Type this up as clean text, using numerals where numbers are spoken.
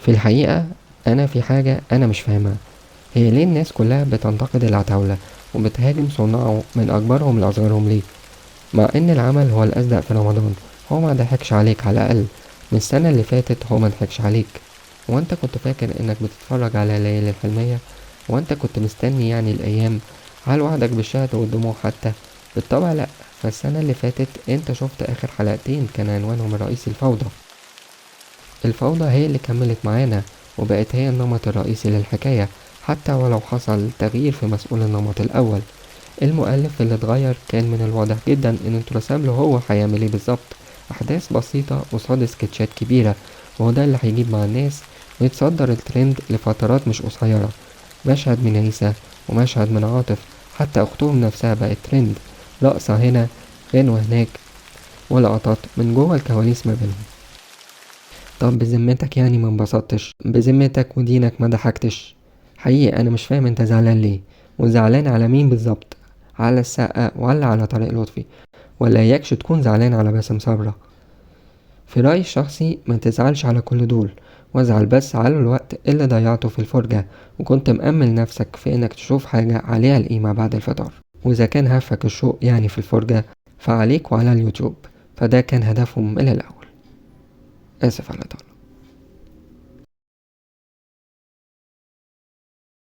في الحقيقة أنا في حاجة أنا مش فاهمها، هي ليه الناس كلها بتنتقد العتاولة وبتهاجم صناعه من أكبرهم لأصغرهم ليه؟ مع إن العمل هو الأصدق في رمضان، هو ما ضحكش عليك، على الأقل من السنة اللي فاتت هو ما ضحكش عليك. وانت كنت فاكر انك بتتفرج على ليالي الحلمية؟ وانت كنت مستني يعني الأيام؟ هل وعدك بالشهد والدموع حتى؟ بالطبع لأ. فالسنة اللي فاتت انت شفت آخر حلقتين كان عنوانهم الرئيسي الفوضى. الفوضى هي اللي كملت معانا وبقت هي النمط الرئيسي للحكاية، حتى ولو حصل تغيير في مسؤول النمط الأول. المؤلف اللي اتغير كان من الواضح جدا ان اترسم له هو هيعمل ايه بالظبط. أحداث بسيطة قصاد سكتشات كبيرة، وهو ده اللي هيجيب مع الناس ويتصدر الترند لفترات مش قصيرة. مشهد من عيسى ومشهد من عاطف، حتى أختهم نفسها بقت ترند، رقصة هنا غنوة هناك، ولقطات من جوه الكواليس ما بينهم. طب بذمتك يعني ما انبسطتش؟ بذمتك ودينك ما ضحكتش؟ حقيقي أنا مش فاهم انت زعلان ليه، وزعلان على مين بالظبط؟ على السقا ولا على طارق لطفي؟ ولا يكش تكون زعلان على باسم سمرة؟ في رأيي الشخصي ما تزعلش على كل دول، وازعل بس على الوقت اللي ضيعته في الفرجة، وكنت مأمل نفسك في انك تشوف حاجة عليها القيمة بعد الفطار. وإذا كان هفك الشوق يعني في الفرجة فعليك وعلى اليوتيوب، فده كان هدفهم من الأول. آسف على الإطالة.